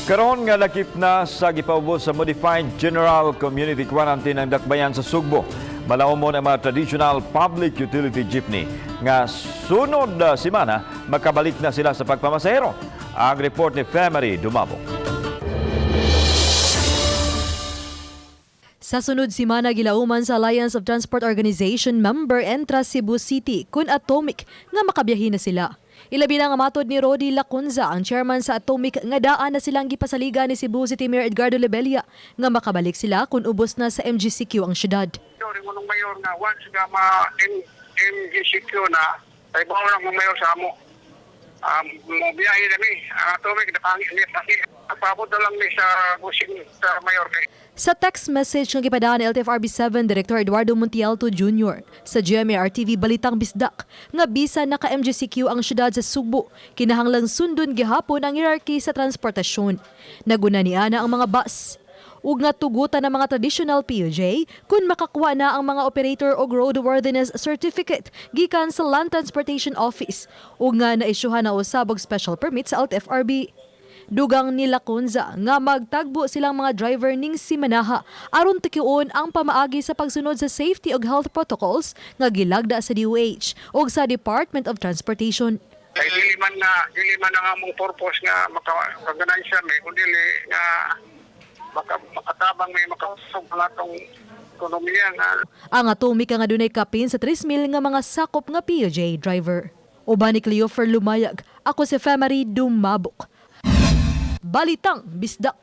Karon nga lakip na sa gipaubos sa Modified General Community Quarantine ang dakbayan sa Sugbo. Malaumon ang mga traditional public utility jeepney nga sunod na semana makabalik na sila sa pagpamasahero. Ang report ni Femery Dumabok. Sa sunod simana, gilauman sa Alliance of Transport Organization member Entra Cebu City kun Atomic nga makabiyahe na sila. Ilabi na nga matod ni Rodi Lacunza, ang chairman sa Atomic, nga daan na silang gipasaliga ni Cebu City Mayor Edgardo Lebella nga makabalik sila kung ubos na sa MGCQ ang syudad. Sorry mo nung mayor nga once nga ma MGCQ na ay bawo lang mo mayor sa amo. Mo biyahe na mi. Ang atomic nakangi ni kasi pabot na lang mi sa busing sa mayor kay Sa text message nga gipadaan ni LTFRB 7 Director Eduardo Montialto Jr. sa GMA RTV Balitang Bisdak nga bisa naka MGCQ ang syudad sa Sugbo, kinahanglang sundon gihapon ang hierarchy sa transportasyon. Naguna ni ana ang mga bus ug nga tugutan ng mga traditional PUJ kung makakuha na ang mga operator og roadworthiness certificate gikan sa Land Transportation Office ug nga naisyuhan na usab og special permit sa LTFRB. Dugang nila Kunza nga magtagbo silang mga driver ning Simanaha aron tukion ang pamaagi sa pagsunod sa safety ug health protocols nga gilagda sa DOH ug sa Department of Transportation. Kay dili man ang among purpose nga maka-organize mi kundi nga makatabang may makausog ang atong ekonomiya nga. Ang Atomic nga dunay kapin sa 3,000 nga mga sakop nga PUJ driver. Uban ni Cleofer Lumayag, ako si Femery Dumabok. Balitang Bisdak.